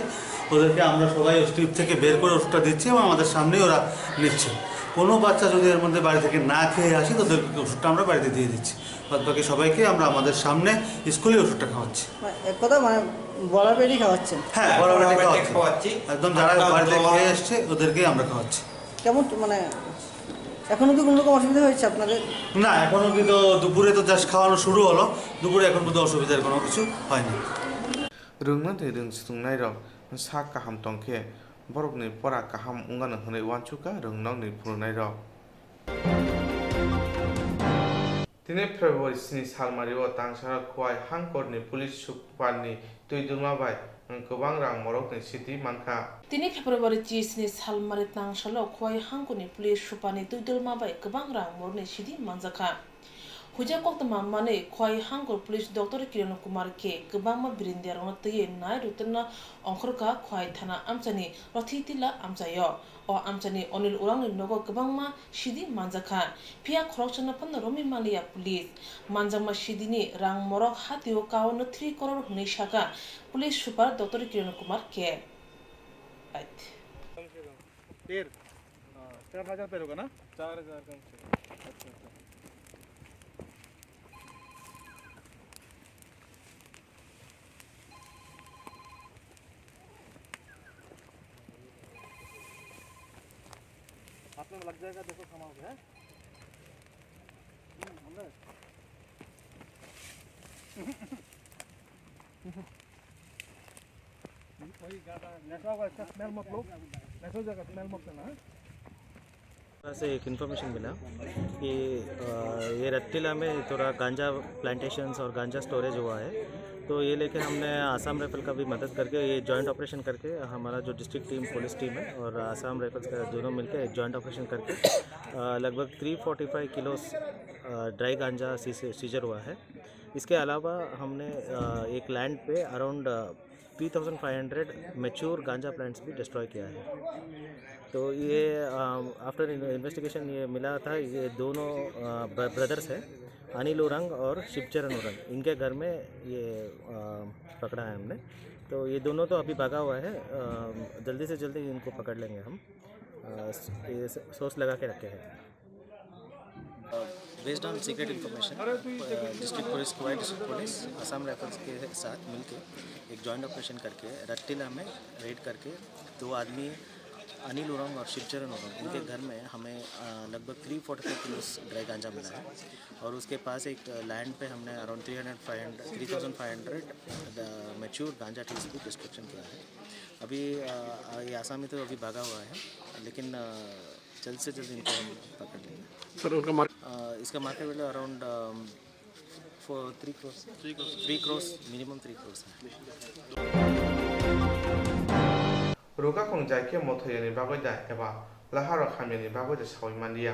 ওদেরকে আমরা সবাই স্ট্রিপ থেকে বের করে ওষুধটা দিচ্ছি এবং আমাদের সামনেই ওরা নিচ্ছে। কোনো বাচ্চা যদি এর মধ্যে বাড়ি থেকে না খেয়ে আসে, তাদেরকে ওষুধটা আমরা বাড়িতে দিয়ে দিচ্ছি। বাদ বাকি সবাইকে আমরা আমাদের সামনে স্কুলে ওষুধটা খাওয়াচ্ছি। মানে, এক কথা, মানে, বরাবরই খাওয়াচ্ছেন? হ্যাঁ, হ্যাঁ, বরাবরই বরাবরই খাওয়াচ্ছি। খাওয়াচ্ছি। একদম যারা আপনার বাড়িতে জল খেয়ে এসছে, ওদেরকেই আমরা খাওয়াচ্ছি। কেমন তো, মানে, এখনো কি কোনো রকম অসুবিধা হয়েছে আপনাদের? না, এখন অবধি তো দুপুরে তো জাস্ট খাওয়ানো শুরু হলো, দুপুরে এখন পর্যন্ত অসুবিধার কোনো কিছু হয়নি। Rwngmantwi rwng swtwngnairok sak kaham tong khe, borokni pora kaham wngano hwnwi uansukha rwngnokni phwrwngnairok. Tini February sni salmario tangsaro Khowai hangkorni police superni twi dulma bai kwbang rang morokni sidi mankha. Tini February chisni salmari tangsalo Khowai hangkorni police superni twi dulma bai kwbang rang morokni sidi manjakha. Huijak koktwma manwi Khowai hangkor police Doctor Kiran Kumar khe kwbangma birindiarokno twiwi nai rwtwkna ongkhorkha Khowai thana amchaini Rothitila amchaio. O amchaini Anil Urangni nogo kwbangma sidi manjakha, phiya khoroksano phano romwi manliya police. Manjakma sidini rang morok hatio kaono three crore hwnwi sakha police super Doctor Kiran Kumar khe. Right. डेढ़, हाँ, चार हज़ार पे होगा ना? चार हज़ार कम से कम। अच्छा, अच्छा। हाथ में लग जाएगा, देखो, संभाल के, हैं? हम्म, अंदर। नेटवर्क का इसका स्मेल मत लो, नेटवर्क जगह स्मेल मत करना, हाँ? से एक इन्फॉर्मेशन मिला कि, अ, ये रट्टिला में थोड़ा गांजा प्लांटेशंस और गांजा स्टोरेज हुआ है, तो ये लेके हमने आसाम राइफल का भी मदद करके, ये जॉइंट ऑपरेशन करके, हमारा जो डिस्ट्रिक्ट टीम, पुलिस टीम है और आसाम राइफल्स का दोनों मिलके एक जॉइंट ऑपरेशन करके, अ, लगभग थ्री फ़ोर्टी फ़ाइव किलोस, अ, ड्राई गांजा सीज-, सीजर हुआ है। इसके अलावा हमने, अ, एक लैंड पे around, uh, three thousand five hundred mature ganja plants भी डिस्ट्रॉय किया है। तो ये, अम, आफ्टर इन-, इन्वेस्टिगेशन ये मिला था, ये दोनों, अ, ब-, ब्रदर्स हैं, अनिल उरांग और शिवचरण उरांग, इनके घर में ये, अ, पकड़ा है हमने। तो ये दोनों तो अभी भागा हुआ है, अ, जल्दी से जल्दी इनको पकड़ लेंगे हम। अ, स-, ये स-, सोर्स लगा के रखे हैं। Based on secret information, uh, district police, Khowai district police, Assam Rifles के साथ मिलके एक जॉइंट ऑपरेशन करके रट्टिला में रेड करके दो आदमी अनिल उरांग और शिवचरण उरांग, इनके घर में हमें, अ, लगभग थ्री फ़ोर्टी फ़ाइव किलोस ड्राई गांजा मिला है और उसके पास एक, अ, लैंड पे हमने around three hundred, five hundred, three thousand five hundred, uh, mature ganja trees भी डिस्ट्रक्शन किया है। अभी, अ, अ, ये आसामी तो अभी भागा हुआ है, लेकिन, अ, जल्द से जल्द इनको हम पकड़ लेंगे। सर, उनका मार्क- अ, इसका मार्केट वैल्यू अराउंड, अम, फोर, थ्री करोड़। थ्री करोड़। थ्री करोड़, मिनिमम थ्री करोड़ है। Rwkhakhwng jai khe mothoi yani bagwi da eba laharok hamyani bagwi da saui manliya.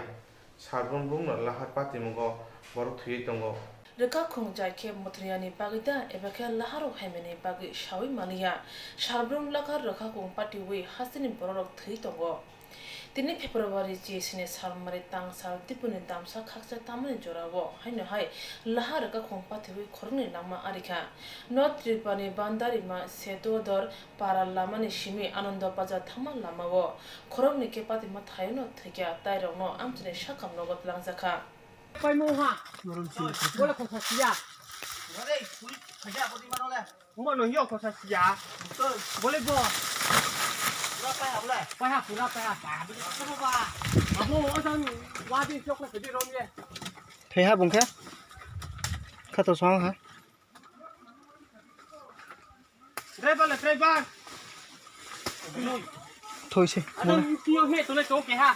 Sarbrum bumno lahar patimungo borok thwiwi tongo. Rwkhakhwng jai khe mothoi yani bagwi da eba khe laharok hamyani bagwi saui manliya. Sarbrum lahar rwkhakhwng patiwi hasteni bororok thwi tongo. Tini February chisni salmari tangsal Dipuni damsa khaksa tamani jorao haino hai lahar rwkhakhwng patiwi khoroknwi langma arikha. North Tripurani Bandarima Setodor para lamani simi Anando Bazar thangma lamao khoroknwi khe patima thaiono thwikha, tairokno amchaini sakam nogo twlangjakha. Paimung ha. Bola khoksa siya. Bola no hiyo khoksa siya. Bole bo. Pura paiha bole. Paiha, pura paiha. Abo o jang wadi chok na sidi rom ye. Thaiha bungkha. Khato song ha. Driver le driver. Thoi se. Ada mula. Mesti yo he tole to keha.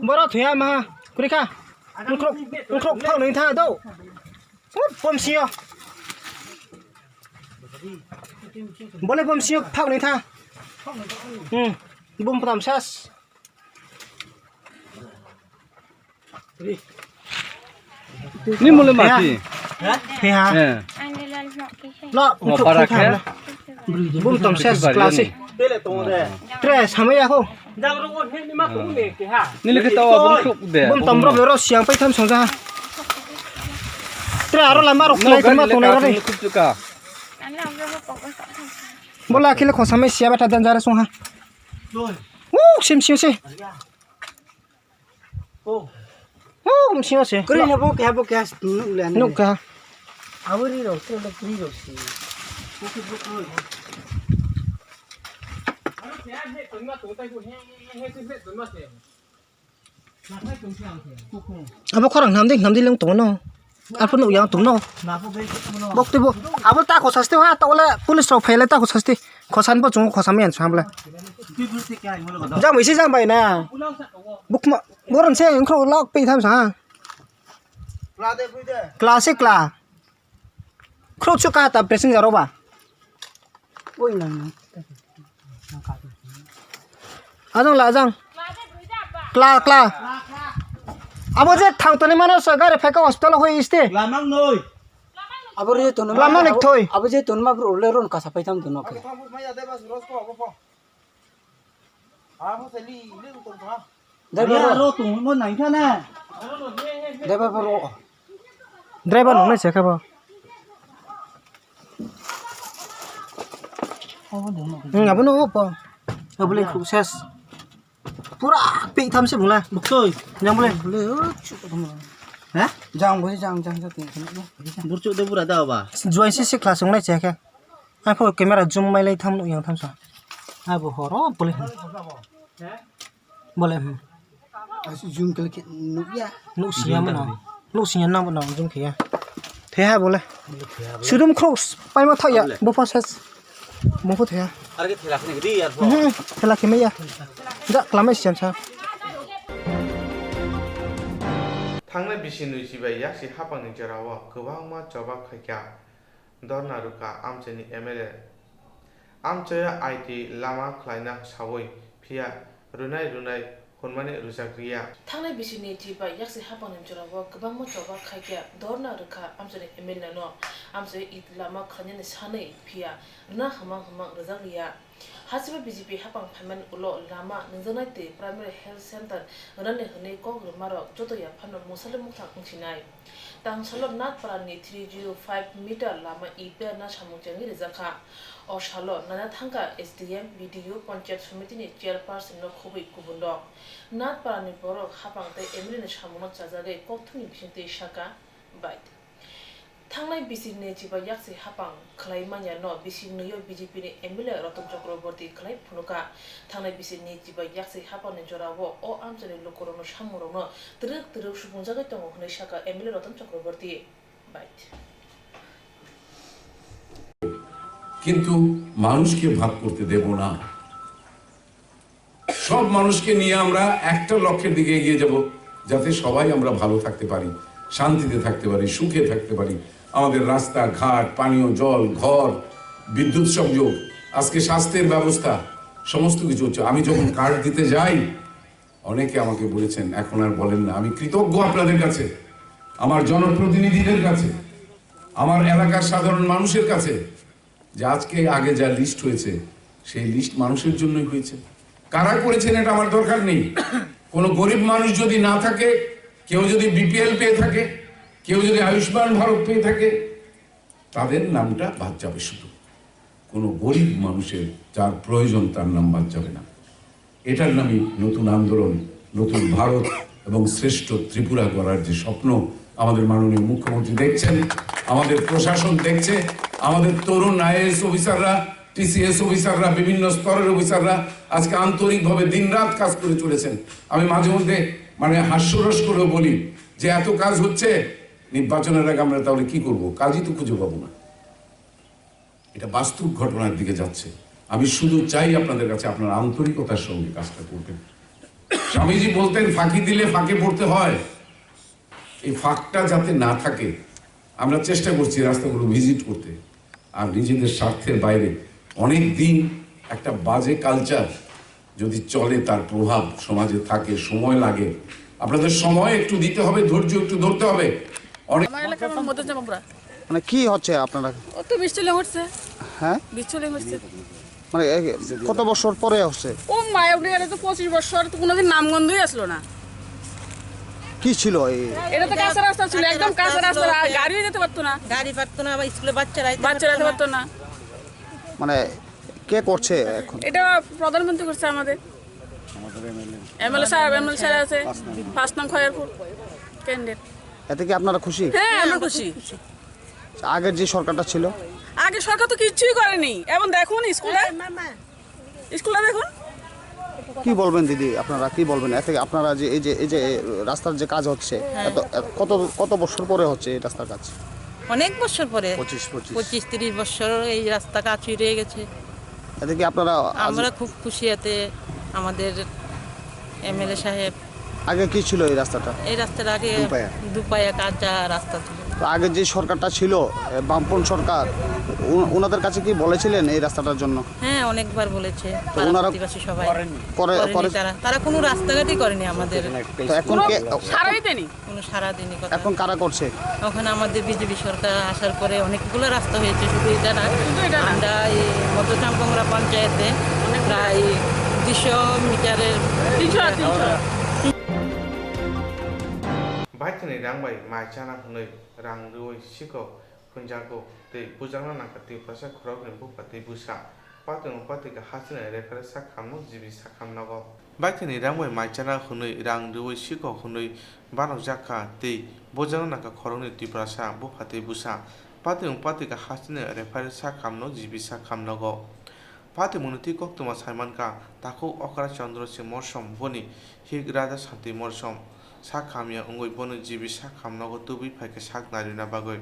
Boro thuya ma, kurikha. Rukrok, rukrok phak nai tha do. Bom siyo. Bole bom siyo phak nai tha. Hmm. Bom pram sas. Ni mole mati. He ha. Eh. Lo, mo uthok para thok khe. Bum tom ses bari class ni. Tre samai ako. Ni le khe tawa bum thok de. Bum tom bro bro siang pai tham song ja. Aro lama rok khlai tongma tongnai rok. Bola khile khosam siya bata dangerous wngha. Woo, sim sim se. Woo, sim se. Kuri na bo kya bo kya nuk le ane. Nuk ka. Awari rok, kuri rok si. Abo khorang hnam de, hnam de leng tongo no. Arphuno yang tongno. Bok tei bo. Abo ta khosasti ha, ta ole police rok phailai ta khosasti. Khosan bo chungo khosam yan samle. Jang bai se jang bai na. Bukma, boron se engkro lok pe tham sa. Kla se kla. Khro chu ka ta passenger ba. Oi nang nang. Ajang la ajang. Kla kla. Abo je thang toni mano so gari phai ka hospital hoi iste. Lamang noi. Abo je toni. Lamang nik thoi. Abo je toni ma bro le ron kasa pai tam toni. Driver ro. Aro tongmo nangkha na. Driver ro. Driver nongnai se khe bo. Hmm, abono opo. Abole khu ses. Pura pe tham se bula. Buktoi. Jang bole. Bole, oh, chup tham. Ha? Jang bole, jang, jang, jang, jang. Burchuk de bura da ba. Join se se class nongnai se khe. Ai pho camera zoom mai lai tham yang tham sa. Ai bo horo bole. Bole, hmm. Asuk zoom kele khe nukya. Nuk siya mano. Nuk siya nang mano zoom khe ya. Theha bole. Sudum cross paima thaya. Bole. Bo pha ses. Bo pha theha. Ar ke thela khne di yar pho. Hmm, thela khe maya. Ja klamai siyan sa. Thangnai bisi nui chibai yaksi hapangni jorao kwbangma choba khaikha. Dorna rwkha amchaini M L A. Amchaio I T lama khlaina saui phiya rwnai rwnai hwnmani rwjak riya. Thangnai bisini chibai yaksi hapangni jorao kwbangma choba khaikha dorna rwkha amchaini M L A no. Amchaio I T lama khlainani sanwi phiya rwna hwmang hwmang rwjak riya. Hasiba B J P hapang phaimani ulo lama nungjaknai tei primary health center rwnani hwnwi kok rwmarok joto yaphano mungsa le mungthang wngsinai. Tangsalo Nathparani three zero five meter lama i berna samung chengwi rijak kha. O salo naina thangkha S D M, B D O, Panchayat Samitini chairperson no khobwi kubun rok. Nathparani borok hapang tei M L A ni samungno chajagwi kokthumni bisingtwi sakha, Bait. Thangnai bisingni chibai yaksi hapang khlai manya no bising nwi o B J P ni M L A Ratan Chakraborty khlai phunukha. Thangnai bisingni chibai yaksi hapangni jorao o amchaini lukurokno samungrokno twrwk twrwk supungjagwi tongo hwnwi sakha M L A Ratan Chakraborty. Bait. কিন্তু মানুষকে ভাগ করতে দেব না। সব মানুষকে নিয়ে আমরা একটা লক্ষ্যের দিকে এগিয়ে যাব, যাতে সবাই আমরা ভালো থাকতে পারি, শান্তিতে থাকতে পারি, সুখে থাকতে পারি। আমাদের রাস্তা, ঘাট, পানীয় জল, ঘর, বিদ্যুৎ সংযোগ, আজকে স্বাস্থ্যের ব্যবস্থা, সমস্ত কিছু হচ্ছে। আমি যখন কার্ড দিতে যাই, অনেকে আমাকে বলেছেন, "এখন আর বলেন না।" আমি কৃতজ্ঞ আপনাদের কাছে, আমার জনপ্রতিনিধিদের কাছে, আমার এলাকার সাধারণ মানুষের কাছে, যে আজকে আগে যা লিস্ট হয়েছে, সেই লিস্ট মানুষের জন্যই হয়েছে। কারা করেছেন, এটা আমার দরকার নেই। কোনো গরিব মানুষ যদি না থাকে, কেউ যদি বিপিএল পেয়ে থাকে, কেউ যদি আয়ুষ্মান ভারত পেয়ে থাকে, তাদের নামটা বাদ যাবে শুধু। কোনো গরিব মানুষের, যার প্রয়োজন, তার নাম বাদ যাবে না। এটার নামই নতুন আন্দোলন, নতুন ভারত এবং শ্রেষ্ঠ ত্রিপুরা গড়ার যে স্বপ্ন আমাদের মাননীয় মুখ্যমন্ত্রী দেখছেন, আমাদের প্রশাসন দেখছে, আমাদের তরুণ আইএএস অফিসাররা, টিসিএস অফিসাররা, বিভিন্ন স্তরের অফিসাররা আজকে আন্তরিকভাবে দিনরাত কাজ করে চলেছেন। আমি মাঝে মধ্যে মানে হাস্যরস করেও বলি যে এত কাজ হচ্ছে, নির্বাচনের আগে আমরা তাহলে কি করব? কাজই তো খুঁজে পাবো না। এটা বাস্তব ঘটনার দিকে যাচ্ছে। আমি শুধু চাই আপনাদের কাছে আপনারা আন্তরিকতার সঙ্গে কাজটা করবেন। স্বামীজি বলতেন, "ফাঁকি দিলে ফাঁকে পড়তে হয়।" এই ফাঁকটা যাতে না থাকে, আমরা চেষ্টা করছি রাস্তাগুলো ভিজিট করতে। আর নিজেদের স্বার্থের বাইরে অনেক দিন একটা বাজে কালচার যদি চলে, তার প্রভাব সমাজে থাকে, সময় লাগে। আপনাদের সময় একটু দিতে হবে, ধৈর্য একটু ধরতে হবে। অনেক আমার এলাকার মধ্যে যাবো আমরা। মানে কি হচ্ছে আপনারা? ও তো বিশ চলে উঠছে। হ্যাঁ? বিশ চলে উঠছে। মানে এই কত বছর পরে হচ্ছে? ও মায়া, উঠে গেলে তো পঁচিশ বছর তো কোনোদিন নামগন্ধই আসলো না। কি ছিল এই? এটা তো কাঁচা রাস্তা ছিল, একদম কাঁচা রাস্তা, আর গাড়িও যেতে পারতো না। গাড়ি পারতো না, আবার স্কুলে বাচ্চারা যেতে বাচ্চারা যেতে পারতো না। পারতো না। মানে কে করছে এখন? এটা প্রধানমন্ত্রী করছে আমাদের। এমএলএ সাহেব, এমএলএ সাহেব আছে, পাঁচ নং খয়েরপুর ক্যান্ডিডেট। এতে কি আপনারা খুশি? হ্যাঁ, আমরা খুশি। আগের যে সরকারটা ছিল? আগে সরকার তো কিচ্ছুই করেনি। এখন দেখুন স্কুলটা, স্কুলটা দেখুন। কি বলবেন দিদি, আপনারা কি বলবেন? এতে আপনারা যে এই যে, এই যে রাস্তার যে কাজ হচ্ছে, হ্যাঁ। এত, এত, কত, কত বছর পরে হচ্ছে এই রাস্তার কাজ? অনেক বছর পরে। পঁচিশ, পঁচিশ। পঁচিশ তিরিশ বছর এই রাস্তা কাজই রয়ে গেছে। এতে কি আপনারা আজ আমরা খুব খুশি এতে, আমাদের এমএলএ সাহেব। আগে কি ছিল এই রাস্তাটা? এই রাস্তার আগে দুপায়া। দুপায়া কাঁচা রাস্তা ছিল। তো আগে যে সরকারটা ছিল, এ, বামপন্থী সরকার, উ-, ওনাদের কাছে কি বলেছিলেন এই রাস্তাটার জন্য? হ্যাঁ, অনেকবার বলেছে, তো পাড়া ওনারা প্রতিবেশী সবাই। করে-, করেনি করে- তারা, তারা কোনো রাস্তাঘাটই করেনি আমাদের। তো এখন কে সারাই দেনি। কোনো সারা দেনি কথা। এখন কারা করছে? ওখানে আমাদের বিজেপি সরকার আসার পরে অনেকগুলো রাস্তা হয়েছে, শুধু এটা না। শুধু এটা না। আমরা এই মধ্যচামকোংরা পঞ্চায়েতে প্রায় দুশো মিটারের তিনশো, তিনশো। Baithani rang bai mai chana hwnwi rang rwui sikok hwnjago tei bujakna nangkha Tiprasa khoroknwi bupha tei bwsa. Patwng patwika hasteni rephar sak hamno G B sak hamnogo. Baithani rang bai mai chana hwnwi rang rwui sikok hwnwi banokjak kha tei bujakna nangkha khoroknwi Tiprasa bupha tei bwsa. Patwng patwika hasteni rephar sak hamno G B sak hamnogo. Patwmungni twi koktwma saimankha takhuk okra Chandra Singh Morsom boni hik Raja Santi Morsom sak hamya wngwi bono G B sak hamnogo tubui phaikha sak nairwina bagwi.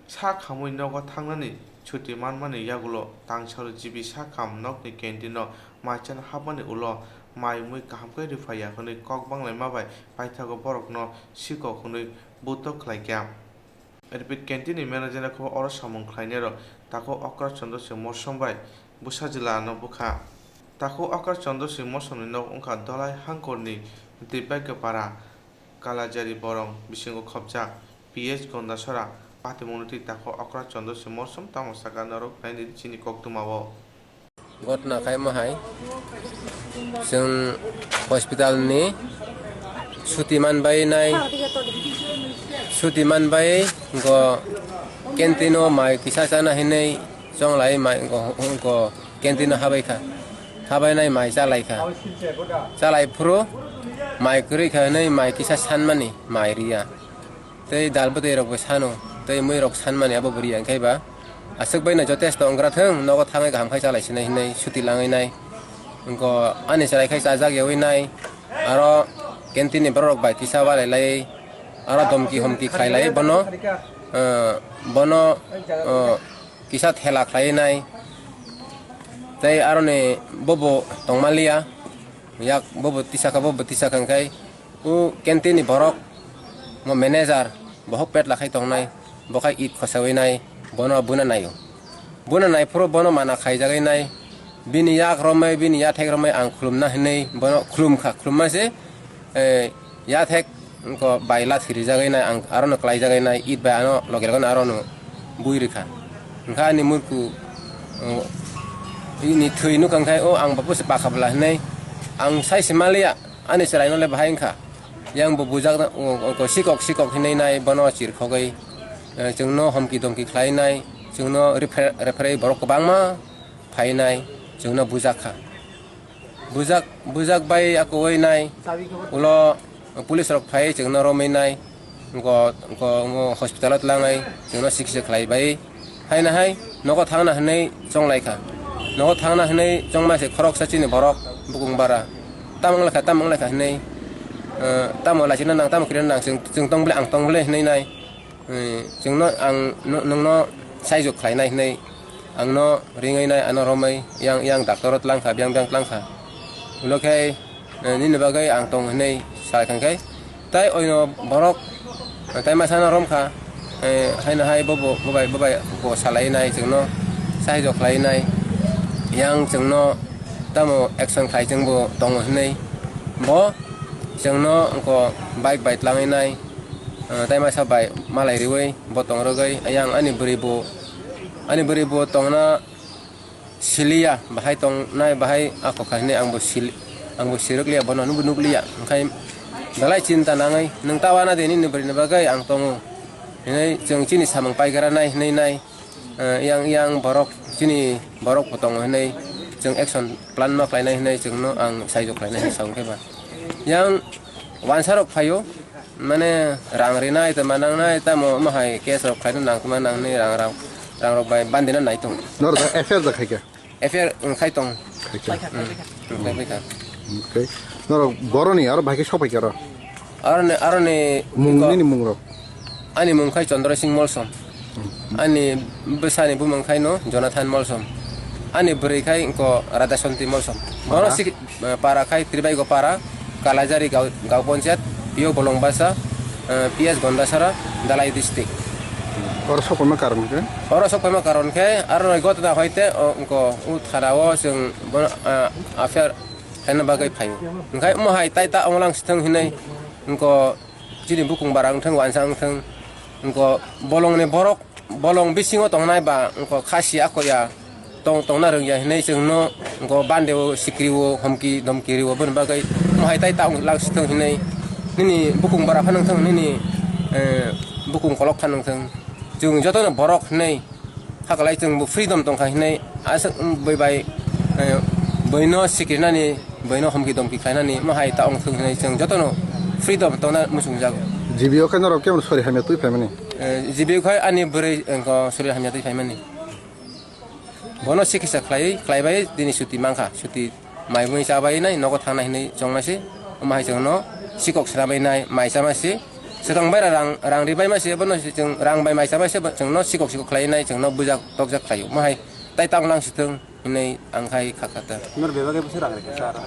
Sak hamwi nogo thangnani chuti manmani yagulo tangsalo G B sak ham nokni canteen-o mai chana hapmani ulo mai mui kaham khe rwphaiya hwnwi kok banglaima bai paithago borokno sikok hwnwi butok khlaikha. Repeat canteen ni manager khe oro samung khlainairok takhuk okra Chandra Singh Morsom bai bwsa jwlano bwkha. Takhuk okra Chandra Singh Morsom ni nok wngkha Dolai Hangkor ni Dibyagya Para, Kalajari Borong bisingo khopjak P H Gondasora. Patimungni twi takhuk okra Chandra Singh Morsom tamo saka norok naidi chini koktwmao. Gotna khaima hai chwng hospital ni suti manbai nai, suti manbai go canteen o mai kisa chana hinwi chonglai mai go, go canteen o habai kha, habai nai mai chalai kha, chalai phuru mai kwrwi kha hinwi mai kisa sanmani mai riya. Tei dal bwtwi rok bo sano, tei mui rok san mani abo bwrwi ang khe ba. Aswk bai no jotesto wng gra thung, nogo thangwi kaham khai chalai sinai hinwi suti langwi nai. Wngko ani chwrai khai chajak yawi nai. Aro canteen ni borok rok bai kisa walai lai. Aro domki homki khlai lai bono. Ah, bono, ah, kisa thela khlai nai. Tei aroni bobo tongma liya. Yak bobo tisa kha, bobo tisa kha hwnkhe. O canteen ni borok, mo manager, bohok pet lakhai tongnai, bokhai it khosawi nai, bono buna naio. Buna nai phuru bono mana khaijagwi nai, bini yak romwi, bini yathek romwi ang khulumna hinwi bono khulumkha, khulumma se, eh, yathek wngkha bai lathi rijagwi nai, ang arono klaijagwi nai, it bai ano logi rogwi arono bui rwkha. Hwnkha ani murku, oh, ini thwi nukha hwnkhe, o ang bo se pakha bwla hinwi ang sai se maliya. Ani chwraino le bahai wngkha. Yang bo bujak, o, o, sikok, sikok hinwi nai, bono chirkhogwi, eh, chwngno homki domki khlai nai, chwngno refer-, referee borok kwbangma phai nai, chwngno bujak kha. Bujak, bujak bai akwui nai, ulo police rok phai chwngno romwi nai, go, go, go hospital o twlangnai, chwngno sikisa khlai bai. Haino hai nogo thangna hinwi chonglai kha. Nogo thangna hinwi chongma se khoroksa chini borok bukung bara. Tamo wngla kha, tamo wngla kha hinwi, eh, tamo lachina nang, tamo kirina nang, chwng, chwng tong bwle, ang tong bwle hinwi nai. Eh, chwngno ang no-, nwngno saijo khlainai hinwi, angno ringwi nai, ano romwi yang, yang doctor o twlang kha, biyang, biyang twlang kha. Ulo khe, eh, nini bagwi ang tong hinwi sai kha khe, tai oino borok, eh, tai masano rom kha, eh, haino hai bobo, bobai, bobai bo salai nai chwngno, saijo khlai nai, yang chwngno tamo action khlai chwngbo tongo hinwi, bo chwngno wngkho bike bai twlangwi nai, eh, tai masa bai malai riwi bo tong rwgwi, yang ani bwrwi bo, ani bwrwi bo tongna siliya, bahai tongnai, bahai ako kha hinwi angbo sil-, angbo sirwk liya, bono nukbo nukliya. Hwnkhe Belai chinta nangwi, nwng ta wana de nini bwrwini bagwi ang tongo hinwi chwng chini samung paigranai hinwi nai, eh, yang, yang borok, chini borok bo tongo hinwi chwng action plan ma khlainai hinwi chwngno ang saijo khlainai hinwi sa wngkhe ba. Yang wansarok phaio, mane rang rinai, tamo nangnai, tamo omo hai case rok khlaina nangkukma nangnai, rang, rang, rang rok bai bandina nai tongo. Norok da F I R da khaikha? F I R wngkhai tong. Khaikha. Hmm, wngkhai kha. Okay. Norok boroni aro bahai khe sokphaikha ro? Aroni, aroni mung, ko nini mung rok? Ani mung khai Chandra Singh Molsom. Hmm. Ani bwsani bumung khai no Jonathan Molsom. Ani bwrwi khai ko Radhasanti Molsom. Bono para? Sik-, eh, para khai Tribaigo para, Kalajari Gao, Gao Panchayat, P O Bolongbasa, eh, P S Gondasara, Dalai District. Oro sokphaima karon khe? Oro sokphaima karon khe, aro noi gotna hoite, o, wngko, o thana o chwng bono, eh, affair khaina bagwi phaio. Hwnkhe omo hai tai ta onglang sithwng hinwi, wngko, chini bukung bara wngthwng, wansa wngthwng, wngko, bolongni borok, bolong bisingo tongnai ba wngkha khasi akoya tong, tongna rwngya hinwi chwngno wngkha bande o sikri o, homki domki rwo, boni bagwi mohai tai ta wng lak sithwng hinwi nini bukung bara phano wngthwng, nini, eh, bukung kolok phano wngthwng, chwng jotono borok hinwi hakalai chwngbo freedom tongkha hinwi aswk bui bai, eh, buino sikrinani, buino homki domki khlainani mohai ta wngthwng hinwi chwng jotono freedom tongna muchungjago. G B O khe norok kebo sori hamya twi phaimani? Eh, G B O khai ani bwrwi, eh, ko sori hamya twi phaimani. Bono sikisa khlaiwi, khlaibai tini suti mankha. Suti mai mui chabai nai, nogo thangnai hinwi chongmasi. Omo hai chwngno sikok swnamwi nai, mai chamasi. Swkang bai rang, rang ribai masi, bono si chwng rang bai mai chamasi, bo chwngno sikok sikok khlaiwi nai, chwngno bujak tokjak khlaio. Omo hai tai tang lang sithwng hinwi ang khai kha kha ta. Nor bebak ebo se rang rikha sa aro.